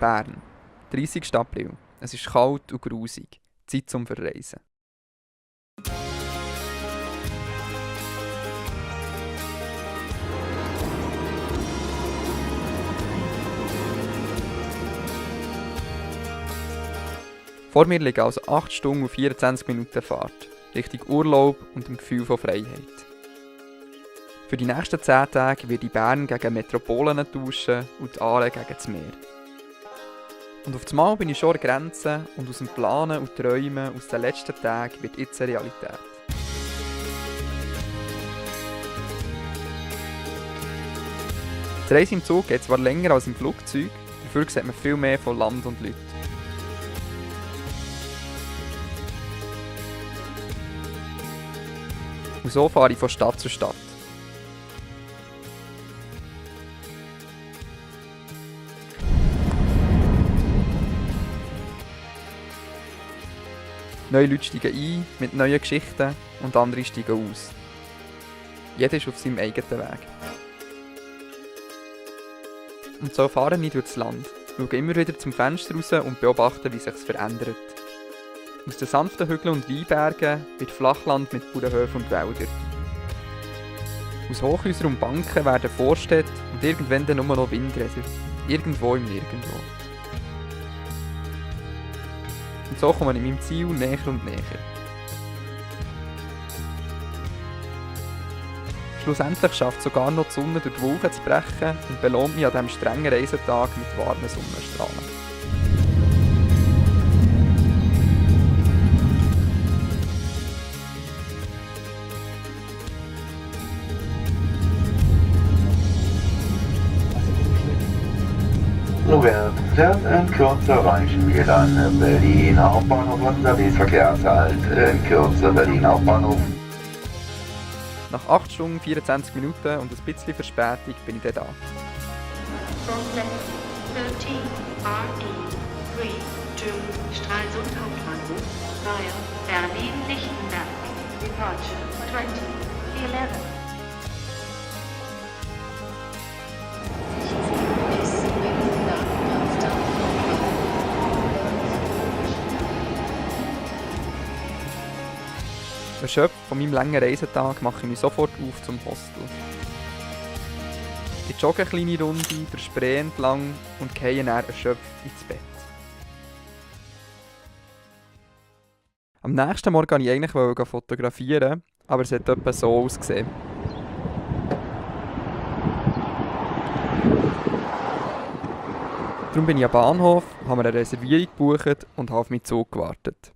Bern. 30. April. Es ist kalt und grusig. Zeit zum Verreisen. Vor mir liegen also 8 Stunden und 24 Minuten Fahrt, Richtung Urlaub und dem Gefühl von Freiheit. Für die nächsten 10 Tage werde ich Bern gegen Metropolen tauschen und die Aare gegen das Meer. Und auf einmal bin ich schon an der Grenze und aus dem Planen und Träumen aus den letzten Tagen wird jetzt eine Realität. Die Reise im Zug geht zwar länger als im Flugzeug, dafür sieht man viel mehr von Land und Leuten. Und so fahre ich von Stadt zu Stadt. Neue Leute steigen ein mit neuen Geschichten und andere steigen aus. Jeder ist auf seinem eigenen Weg. Und so fahre ich durch das Land, schaue immer wieder zum Fenster raus und beobachte, wie sich verändert. Aus den sanften Hügeln und Weinbergen wird Flachland mit Bauernhöfen und Wäldern. Aus Hochhäusern und Banken werden Vorstädte und irgendwann dann nur noch Windräder. Irgendwo im Nirgendwo. Und so komme ich meinem Ziel näher und näher. Schlussendlich schafft es sogar noch die Sonne durch die Wolken zu brechen und belohnt mich an diesem strengen Reisetag mit warmen Sonnenstrahlen. So wird in Kürze erreichen wir dann Berlin Hauptbahnhof und Service Verkehrshalt in Kürze Berlin Hauptbahnhof. Nach 8 Stunden, 24 Minuten und ein bisschen Verspätung bin ich dann da. From left 13 RE 32 Stralsund Hauptbahnhof via Berlin-Lichtenberg. Departure 2011. Erschöpft von meinem langen Reisetag mache ich mich sofort auf zum Hostel. Ich jogge eine kleine Runde durch Spree entlang und gehe dann erschöpft ins Bett. Am nächsten Morgen wollte ich eigentlich fotografieren, aber es hat etwa so ausgesehen. Darum bin ich am Bahnhof, habe mir eine Reservierung gebucht und habe auf meinen Zug gewartet.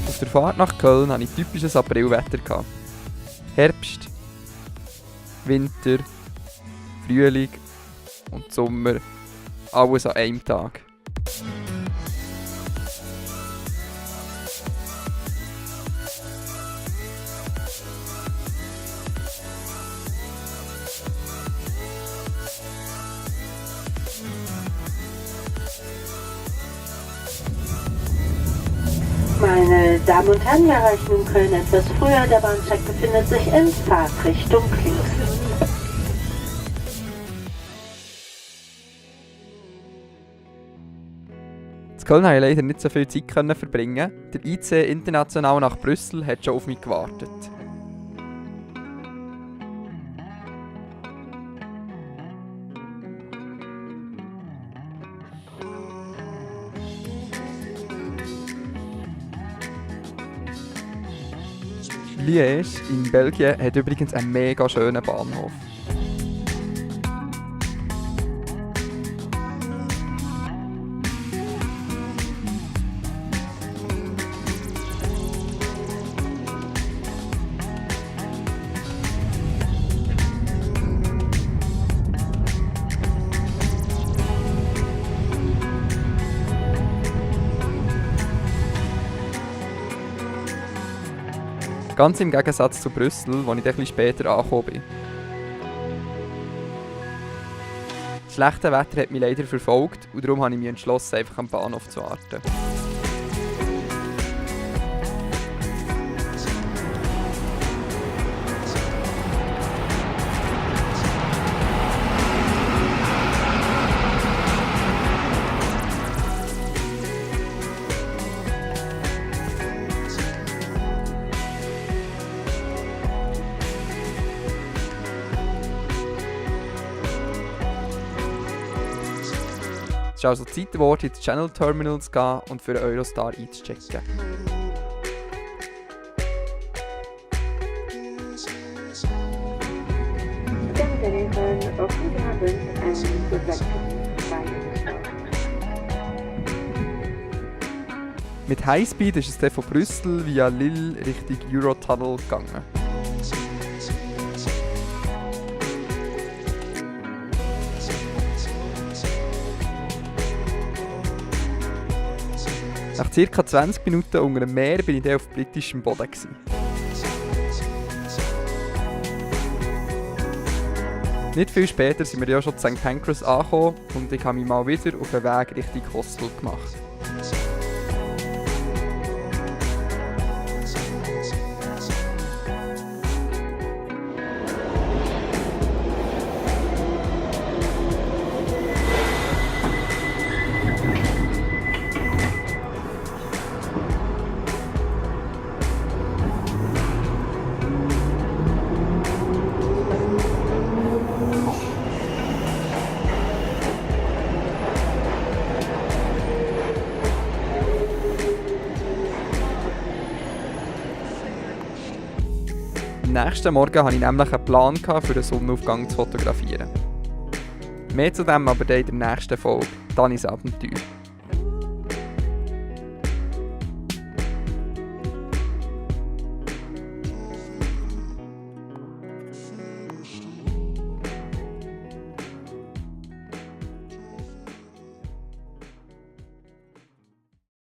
Auf der Fahrt nach Köln hatte ich typisches Aprilwetter. Herbst, Winter, Frühling und Sommer, alles an einem Tag. Meine Damen und Herren, wir erreichen in Köln etwas früher. Der Bahnsteig befindet sich in Fahrtrichtung links. In Köln konnte ich leider nicht so viel Zeit verbringen. Der IC international nach Brüssel hat schon auf mich gewartet. Liège in Belgien hat übrigens einen mega schönen Bahnhof. Ganz im Gegensatz zu Brüssel, wo ich etwas später angekommen bin. Das schlechte Wetter hat mich leider verfolgt und darum habe ich mich entschlossen, einfach am Bahnhof zu warten. Es ist also Zeit geworden, ins Channel Terminal zu gehen und für den Eurostar einzuchecken. Mit Highspeed ist es dann von Brüssel via Lille Richtung Eurotunnel gegangen. Nach ca. 20 Minuten unter dem Meer bin ich dann auf britischem Boden. Nicht viel später sind wir ja schon zu St. Pancras angekommen und ich habe mich mal wieder auf den Weg Richtung Hostel gemacht. Am nächsten Morgen hatte ich nämlich einen Plan, für den Sonnenaufgang zu fotografieren. Mehr zu dem aber in der nächsten Folge, Danis Abenteuer.